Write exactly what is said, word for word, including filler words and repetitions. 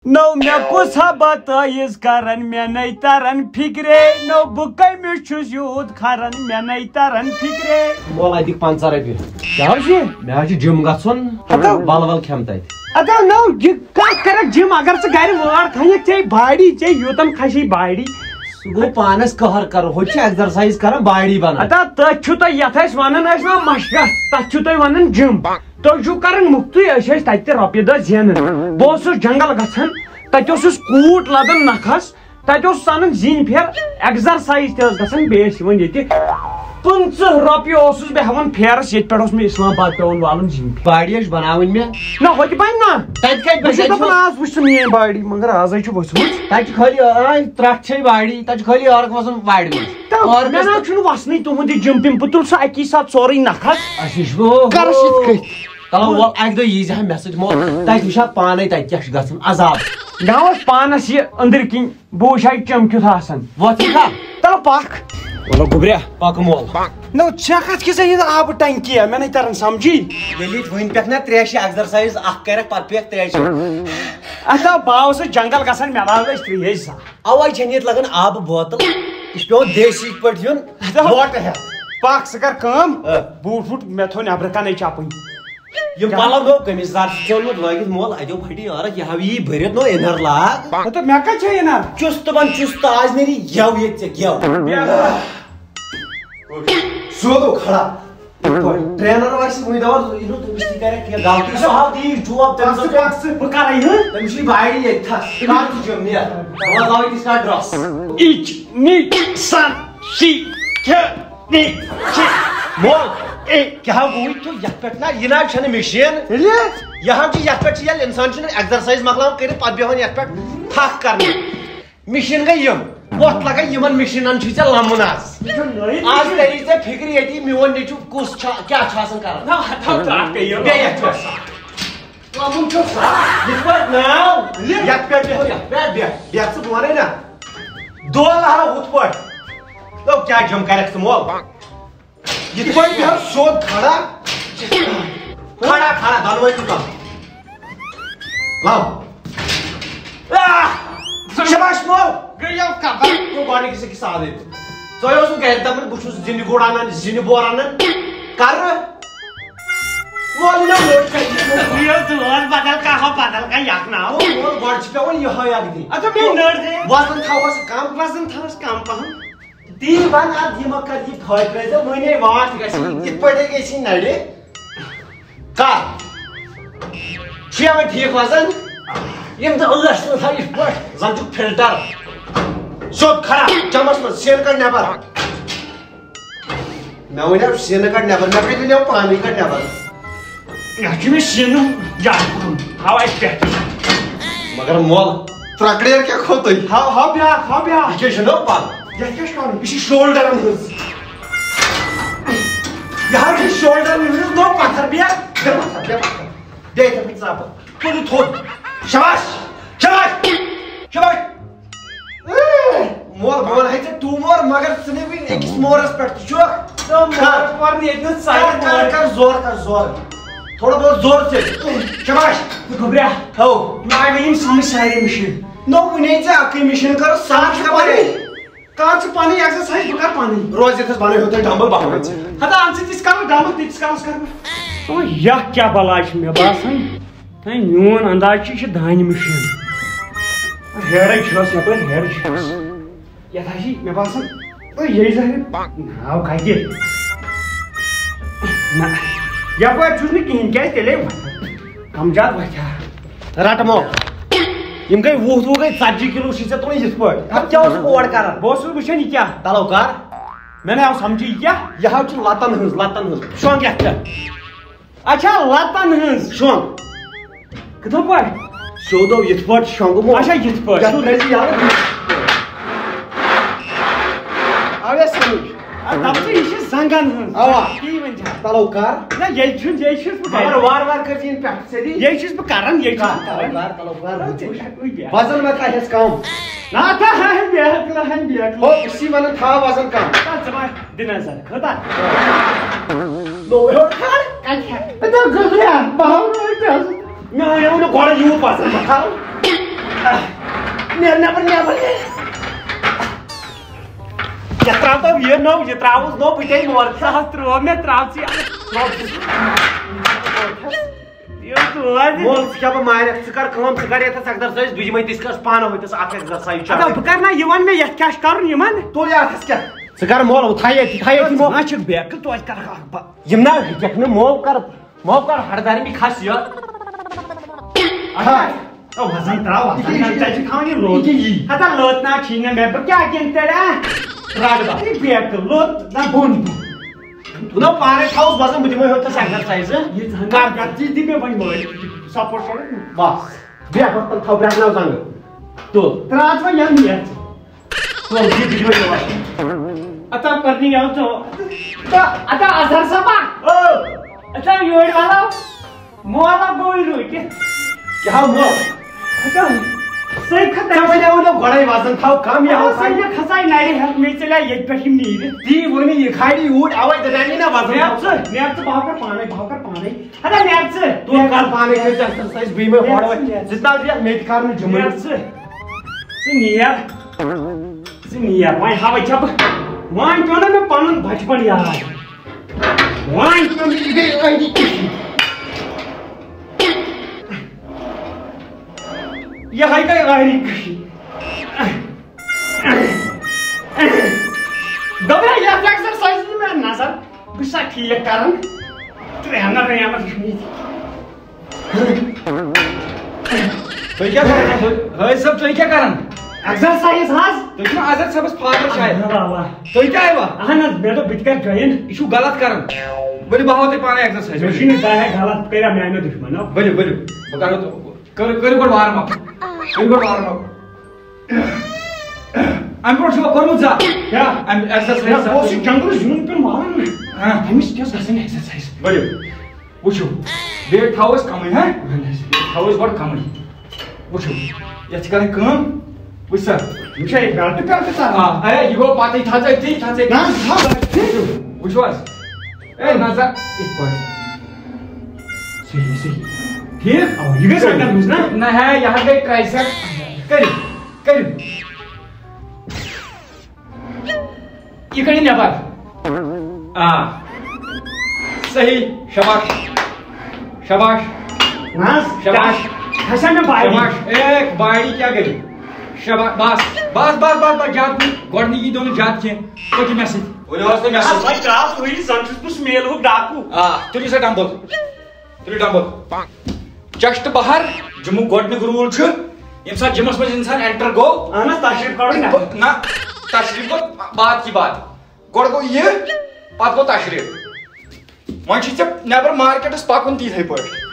نو مےٚ کُس ہا بتٲیِز کرن، مےٚ نے ترن فکرے۔ نو بہٕ کٔمِس چھُس یوٗت کھرن، مےٚ نے ترن فکرے۔ مول، اَتِکۍ پنٛژاہ رۄپیہِ۔ کیٛاہ حظ چھُ؟ مےٚ حظ چھُ جِم گژھُن۔ ہتو۔ ول ول کھٮ۪م تتہِ۔ ہتو نو، یہِ کتھ کرکھ جِم، اگر ژٕ گرِ وٲر تھٲیِکھ، ژےٚ باڈی، ژےٚ یوٗتن کھسی باڈی۔ سُہ گوٚو پانس قہر کرُن، ہُتہِ چھِ exercise کران، باڈی بنان۔ ہتا تٔتھۍ چھُ تۄہہِ، یتھ أسۍ ونان ٲسۍ نا مشقت، تتھ چھُو تُہۍ ونان جِم۔ تُہۍ چھُو کران مُفتٕے، أسۍ ٲسۍ تتہِ تہِ رۄپیہِ دہ زینان۔ بہٕ اوسُس جنگل گژھان، تتہِ اوسُس کوٗٹ لدان نکھس، تتہِ اوسُس انان زِنۍ پھیر، exercise تہِ ٲس گژھان، بیٚیہِ ٲسۍ یِوان ییٚتہِ پٕنٛژٕہ رۄپیہِ اوسُس بہٕ ہٮ۪وان پھیرس، ییٚتہِ پٮ۪ٹھ اوس مےٚ اسلام آباد پٮ۪وان والُن زِنۍ پھیر۔ باڈی ٲسۍ بناوٕنۍ مےٚ۔ نہ، ہۄتہِ بنہِ نہ۔ تتہِ کتہِ بہٕ بنہِ؟ چھُس تتہِ دپان، چھُ، آز وٕچھ ژٕ میٲنۍ باڈی، مگر آزے چھُ ؤژھمٕژ۔ تتہِ چھُ خٲلی، آے، ترٹھ چھے باڈی، تتہِ چھُ خٲلی عٲرق وسان وارِ منٛز۔ تہٕ عٲرقس مےٚ نہ تہٕ چھُنہٕ وسنٕے تُہُنٛد یہِ جِم تِم، بہٕ تُلہٕ سُہ اکی ساتہٕ سورُے نکھس۔ اَسہِ نِش گوٚو۔ کرس یِتھ کٔنۍ۔ تَلہٕ وَل، اَکہِ دۄہ یی زِ ہا مےٚ سۭتۍ مول، تَتہِ وٕچھ ہا پانَے تَتہِ کیٛاہ چھُ گژھان، عذاب۔ مےٚ اوس پانس یہِ أنٛدٕرۍ کِنۍ، بہٕ وٕچھ ہا یہِ چِم کیُتھ آسان۔ وۄتھ یہِ کھا۔ تَلہٕ پکھ۔ وَلہٕ گوٚبریا، پکہٕ مول۔ نو، ژےٚ کتھ کِژھ یہِ آبہٕ ٹنکی؟ مےٚ نے تران سمجھی۔ ییٚلہِ ییٚتہِ وٕنہِ پٮ۪ٹھ نہ ترٛیشہِ exercise اکھ کرکھ، پتہٕ پیٚکھ ترٛیشہِ۔ اَتھ آو باو سُہ جنگل گژھان، مےٚ لاو أسۍ ترٛیش زٕ۔ اَوَے چھَنہٕ ییٚتہِ لَگان آبہٕ بوتل۔ یہِ چھُ پٮ۪وان دیسی پٲٹھۍ یُن، اَدٕ لوٹہٕ ہٮ۪تھ۔ پَکھ، ژٕ کَر کٲم، آ۔ بوٗٹھ ووٗٹھ مےٚ تھوٚو نٮ۪برٕ کَنَے چَپٕنۍ۔ یِم کیٛاہ؟ پَلَو نو قمیٖض دار چھِ ژےٚ اوٚنمُت لٲگِتھ مول، اَتیو پھَٹی عٲرَق، یہِ ہاو یی بٔرِتھ نو اِنَر لاگ۔ ہَتہٕ مےٚ کَتہِ چھےٚ اِنَر؟ چُست بَن چُست، آز نیری گٮ۪و ییٚتہِ ژےٚ گٮ۪و۔ بیٚہہ۔ سیوٚد کھڑا۔ ٹرینر وَسہِ وٕنہِ دَپان، یہِ نہٕ تٔمِس تہِ کَرِ کینٛہہ غلطی، سُہ ہاو تیٖژ ڈوب تٔمِس۔ پَکھ ژٕ، پَکھ ژٕ، بہٕ کَرَے یہِ۔ تٔمِس چھِ یہِ باڈی ییٚتہِ تھَس۔ کَر ژٕ جِم نیر۔ بہٕ وَتلاوَے تِژھ کانٛہہ ڈرٛس۔ اِچ نِچ سَن سی کھے نِچ۔ مول، اے۔ کیٛاہ ہاو گوٚوُے تُہۍ یَتھ پٮ۪ٹھ؟ نہ، یہِ نہ حظ چھَنہٕ مِشیٖن۔ تیٚلہِ؟ یہِ ہاو چھِ یَتھ پٮ۪ٹھ چھِ ییٚلہِ اِنسان چھُنہٕ exercise مۄکلاوان کٔرِتھ، پَتہٕ بیٚہوان یَتھ پٮ۪ٹھ تھَکھ کَرنہِ۔ مِشیٖن گٔے یِم۔ وۄتھ لگے یِمن مِشیٖنن چھُے ژےٚ لمُن آز۔ یہِ چھُ نٔے آز مِشیٖن۔ تری ژےٚ فِکرِ ییٚتی میون نیٚچُو کُس چھا، کیٛاہ چھُ آسان کران۔ نہ، ہتو ترٛٹھ پیٚیہِ یہِ بیٚیہِ لمُن۔ یتھ پٮ۪ٹھ۔ لمُن چھُ سا۔ یِتھ پٲٹھۍ ناو، یہِ۔ یتھ پٮ۪ٹھ بیٚہو، یتھ پٮ۪ٹھ بیٚہہ، بیٚہہ ژٕ بۄنٕے نا۔ دول ہا ہُتھ پٲٹھۍ۔ تو کیٛاہ جم کرکھ ژٕ مول؟ یِتھ پٲٹھۍ بیٚہہ سیوٚد کھڑا۔ کھڑا، کھڑا، دۄنوَے تہِ کَم۔ لَو۔ آہ! شاباش، مول۔ گٔیو کَبر۔ گوٚو گۄڈٕنِکِس أکِس سادٕے۔ تۄہہِ اوسوٕ گَرِ دَپان، بہٕ چھُس زِنہِ گُر اَنان، زِنہِ بور اَنان۔ کَرٕ؟ مول، یہِ نہ ووت کَتہِ۔ یہِ اوس دود بدل کانٛہہ، ہو بدل کانٛہہ، یہِ اَکھ ناو۔ مول، گۄڈٕ چھِ پٮ۪وان یِہوٚے اَکھ دِنۍ۔ اَدٕ مےٚ نٔر دے۔ وَزن تھاوہوس کَم۔ وَزن تھاوہوس کَم پَہَم۔ تی وَن اَتھ، یہِ مہ کَر یہِ پھٲکۍ رٲزۍ، وۄنۍ ہے واٹھ گژھِ، یِتھ پٲٹھۍ ہے گژھِ یہِ نَرِ۔ کَر؟ چھُ یِوان ٹھیٖک وَزن؟ یِم تہِ ٲس نہٕ تھاو یِتھ پٲٹھۍ، زَن چھُکھ فِلٹَر۔ سیوٚد کھڑا، چَمَس منٛز، سیٖنہٕ کَڑ نٮ۪بَر۔ مےٚ وَنیو سیٖنہٕ کَڑ نٮ۪بَر، مےٚ کَتہِ وَنیو پانَے کَڑ نٮ۪بَر۔ یہِ چھُ مےٚ سیٖنہٕ زیادٕ پَہَم۔ ہاو اَتہِ پٮ۪ٹھ۔ مگر مول، ترٛکڑیر کیٛاہ کھوٚتُے؟ ہاو، ہاو بیٛاکھ، ہاو بیٛاکھ۔ یہِ کیٛاہ چھُ نو پَل؟ یَتھ کیٛاہ چھُ کَرُن؟ یہِ چھِ شولڈَرَن ہٕنٛز۔ یہِ حظ چھِ شولڈَرَن ہٕنٛز نو پَتھر۔ بیٚہہ، بیٚہہ پَتھر، بیٚہہ پَتھر۔ بیٚہہ یِتھَے پٲٹھۍ ژاپہٕ۔ تُل یہِ تھوٚد۔ شاباش، شاباش، شاباش۔ مول، بہٕ وَنہٕ ہے ژےٚ ٹوٗ مور، مگر ژٕ نہٕ وٕنہِ أکِس مورَس پٮ۪ٹھ تہِ چھُکھ۔ ژٕ مور کَر، پَرُن ییٚتہِ نہٕ ژَرِ کَر، کَر، مور۔ کَر زور، کَر زور۔ تھوڑا بہت زور ژٕ۔ شاباش۔ گوٚبریا۔ ہو۔ مےٚ آیہِ وۄنۍ یِم سمجھ سارے مِشیٖن۔ نو، وٕنے ژےٚ اَکٕے مِشیٖن کَرو، سَتھ کَر چھِ پَنٕنۍ۔ پَنٕنۍ۔ کَر ژٕ پَنٕنۍ exercise، بہٕ کَرٕ پَنٕنۍ۔ روز ییٚتھَس بَنٲیِو تُہۍ ڈمبل بَہوان ژٕ۔ ہَتا اَمہِ سۭتۍ تہِ چھِ کَرُن ڈمبل، تہِ تہِ چھِ کَرُن، سُہ کَرٕ بہٕ۔ او، یَتھ کیٛاہ بَلاے چھِ مےٚ باسان؟ ہے، میون انداز چھُ، یہِ چھِ دانہِ مِشیٖن۔ ہیرٕے چھُس، یَپٲرۍ ہیرٕ چھُس۔ یَتھ ہا چھِ مےٚ باسان، او، یے زَہرِ ناو کَتہِ؟ نہ، یَپٲرۍ چھُس نہٕ کِہیٖنۍ، کیٛازِ تیٚلے وَتھِ۔ کَم زیادٕ وَتھِ ہا۔ رَٹہٕ مو۔ یِم گٔے وُہ، وُہ گٔے ژَتجی کِلوٗ چھِ ژےٚ تُلٕنۍ یِتھ پٲٹھۍ۔ اَتھ کیٛاہ اوسُکھ اور کَران؟ بہٕ اوسُس وٕچھان یہِ کیٛاہ۔ تَلو کَر۔ مےٚ نَے آو سَمجھی یہِ کیٛاہ۔ یہِ حظ چھِ لَتَن ہٕنٛز، لَتَن ہٕنٛز۔ شۄنٛگ یَتھ پٮ۪ٹھ۔ اچھا، لتن ہٕنٛز۔ شۄنٛگ۔ کِتھٕ پٲٹھۍ؟ سیوٚد یِتھ پٲٹھۍ شۄنٛگہٕ مو۔ اچھا، یِتھ پٲٹھۍ۔ یتھ ترٛٲوِو یلہٕ۔ آو یا سمجھ؟ آ، دَپ ژٕ، یہِ چھِ زنٛگن ہٕنٛز۔ اوا۔ تی ؤنۍ زِ۔ تلو کر۔ نہ، ییٚلہِ چھُنہٕ، ییٚلہِ چھُس بہٕ مگر کران۔ وارٕ وارٕ کٔرۍ زِ یِنہٕ پٮ۪ٹھٕ سیٚدی۔ ییٚلہِ چھُس بہٕ کران، ییٚلہِ چھُس بہٕ کر، کران۔ تلو کر، تلو کر۔ ژٕ چھَکھ وٕنہِ بیٚہتھ۔ وزن ما تھاوٮ۪س کم؟ نہ، تھاوہَن بیٚہتھ، تھاوہَن بیٚہتھ۔ ہو، أسی ونان تھاو وزن کم۔ تَتھ ژٕ ما دِ نظر، خٲطا۔ نوٚو ہیوٚر کھار۔ کَتہِ کھار؟ اَتہِ آو گٔدریا، بہٕ ہاوٕ نہٕ أتۍ آسُن۔ مےٚ وَنیو نہٕ گۄڈٕ یوٗت وزن مہ تھاو۔ نیر نٮ۪بر، نٮ۪بر نیر۔ یتھ ترٛاو تو یہِ نوٚو، یہِ ترٛاوُس نوٚو، بہٕ تے مور۔ سُہ حظ ترٛوو مےٚ، ترٛاو ژٕ یہِ۔ یہِ اوس روزِ۔ مول، ژٕ کیٛاہ بہٕ مارکھ؟ ژٕ کر کٲم، ژٕ کر یتھس exercise، بہٕ دِمے تِژھ کٲلۍ پانہٕ ہوٚتس اکھ exercise۔ ادا بہٕ کر نا یِمن، مےٚ یتھ کیٛاہ چھُ کرُن یِمن؟ تُل یہِ اتھس کیٛاہ؟ ژٕ کر مول، ہُہ تھاو ییٚتی، تھاو ییٚتی مول۔ ژٕ ما چھُکھ بیکٕل، توتہِ کرکھ اکھ با-، یِم نا ہیٚککھ نہٕ مول کر۔ مو کر ہڑدار می کھس یہِ۔ ہا۔ او وزن تراو، وزن یہِ کر، کیٛاہ ژےٚ چھِ تھاوان یہِ لوٚت۔ یہِ کیٛاہ یی؟ ہتا لوٚت نا چھی نہ مےٚ، بہٕ کیٛاہ دِمہٕ تیٚلہِ، آ؟ رٹ بہٕ۔ یہِ بیکہٕ لوٚت نہ بۄن بۄن۔ نہ پانے تھاوُس وزن، بہٕ دِمے ہیوٚتس exercise۔ یہِ زن کر۔ کر ژٕ دِ مےٚ وۄنۍ مٲلۍ support کٔرِتھ۔ بس۔ بیٚہہ وۄتھ تَل تھاو برٛٮ۪کناو زنٛگہٕ۔ تُل۔ ترٛاو ژٕ وۄنۍ یَنہٕ یَتھ۔ تُل، یہِ دِمے مےٚ وۄتھ۔ اتا پرنہِ یاو ژٕ۔ اتا، اتا اظہر صٲبا۔ او۔ اتا یورٕ وَلو۔ مولا گوٚوٕے روٗدِتھ۔ کیٛاہ ہا مول؟ اتا، سُے کھوٚت ژےٚ وَنیٛاو نہ گۄڈَے وَزَن تھاو کَم، یہِ ہا اَوا، سُے کھَسہِ۔ مےٚ کھَسایہِ نَرِ ہٮ۪تھ، مےٚ ژَلے ییٚتہِ پٮ۪ٹھ یِم نیٖرِتھ۔ تی ووٚن مےٚ، یہِ کھالہِ یوٗرۍ، اَوَے دَپیٛاے مےٚ نہ وَزَن نیر تھاو۔ ژٕ، نیر ژٕ، بہٕ ہاو کَرٕ پانَے، بہٕ ہاو کَرٕ پانَے۔ ادا نیر ژٕ۔ تُل کَر پانَے کٔرِتھ exercise، بیٚیہِ مہ نیر ہورٕ ژٕ، وۄنۍ۔ نیر ژٕ۔ زِندٕ نیر مےٚ تہِ کَرنہٕ جِمٕے۔ نیر ژٕ۔ ژٕ نیر۔ ژٕ نیر۔ وۄنۍ ہاوَے ژےٚ بہٕ۔ وۄنۍ پیوٚو نہ مےٚ پَنُن بَچپَن یاد۔ وۄنۍ کٔمِس گٔے أہنٛدِ کٔشیٖرِ؟ یہِ ہَے گٔے أہنٛدِ کٔشیٖرِ۔ دوٚپمَے، یَتھ exercise یی مےٚ نظر، بہٕ چھُسا ٹھیٖک کران؟ ٹرٛینَر وینَر چھُ مےٚ۔ تُہۍ کیٛاہ کران؟ تُہۍ، حٲج صٲب، تُہۍ کیٛاہ کران؟ Exercise حظ۔ تُہۍ چھِو نا اظہر صٲبَس father شاید؟ اَہَن حظ، اَوا۔ تُہۍ تہِ آیوا؟ اَہَن حظ، مےٚ دوٚپ بہٕ تہِ کَرٕ join۔ یہِ چھُو غلط کران۔ ؤلِو، بہٕ ہاوو تۄہہِ پانے exercise۔ مےٚ چھُنہٕ یہِ تۄہہِ غلط، کٔرِو میٛانیو دُشمنو۔ ؤلِو، ؤلِو، بہٕ کرو تۄہہِ، کٔرِو، کٔرِو گۄڈٕ warm up۔ کٔرِو گۄڈٕ warm up۔ اَمہِ برونٛٹھ چھُوا کوٚرمُت زانٛہہ؟ کیٛاہ؟ اَمہِ exercise ہے، بہٕ اوسُس جنگلہٕ زیُن پیوٚن والان۔ ہاں۔ أمِس کیٛاہ ٲس گژھان exercise؟ ؤلِو۔ وٕچھِو، weight تھاوو أسۍ کمٕے، ہا؟ اہن حظ۔ Weight تھاوو أسۍ گۄڈٕ کمٕے۔ وٕچھِو، یتھ چھِ کرٕنۍ کٲم، وٕچھ سا۔ یِم چھا یہِ belt pelt ژاران؟ آ، اے، یہِ گوٚو پتہٕ، یہِ تھاو ژٕ أتی، یہِ تھاو ژٕ أتی۔ نہ، تھاو۔ وٕچھِو، وٕچھِو حظ۔ اے، نظر، یِتھ پٲٹھۍ۔ صحیح، صحیح۔ ٹھیٖک؟ اَوا، یہِ گژھِ اَندر منٛز، نہ؟ نہ، ہے، یہِ حظ گٔے tricep۔ کٔرِو، کٔرِو۔ یہِ کٔڑِو نٮ۪بر۔ آ۔ صحیح۔ شاباش۔ شاباش۔ نہ حظ، شاباش۔ کیٛاہ؟ کھسیا مےٚ body؟ شاباش۔ اے، body کیٛاہ کٔرِو؟ شاباش۔ بس، بس، بس، بس، بس، زیادٕ نہٕ۔ گۄڈٕنِکی دۄہ نہٕ زیادٕ کینٛہہ۔ پٔکِو مےٚ سۭتۍ۔ ؤلِو حظ تُہۍ مےٚ سۭتۍ۔ وۄنۍ ترٛاو سُے زن چھُس بہٕ سُہ میل ہُک ڈاکوٗ۔ آ، تُلِو سا ڈمبل۔ تُلِو ڈمبل۔ Chest بہر، جموں گۄڈٕنِک rule چھُ، ییٚمہِ ساتہٕ جِمَس منٛز اِنسان enter گوٚو، اہن حظ، تشریٖف کَڑُن نٮ۪بر۔ نہ، تشریٖف گوٚو بعد کی بات۔ گۄڈٕ گوٚو یہِ، پَتہٕ گوٚو تشریٖف۔ وۄنۍ چھُے ژےٚ نٮ۪بر مارکیٹَس پَکُن تِتھَے پٲٹھۍ۔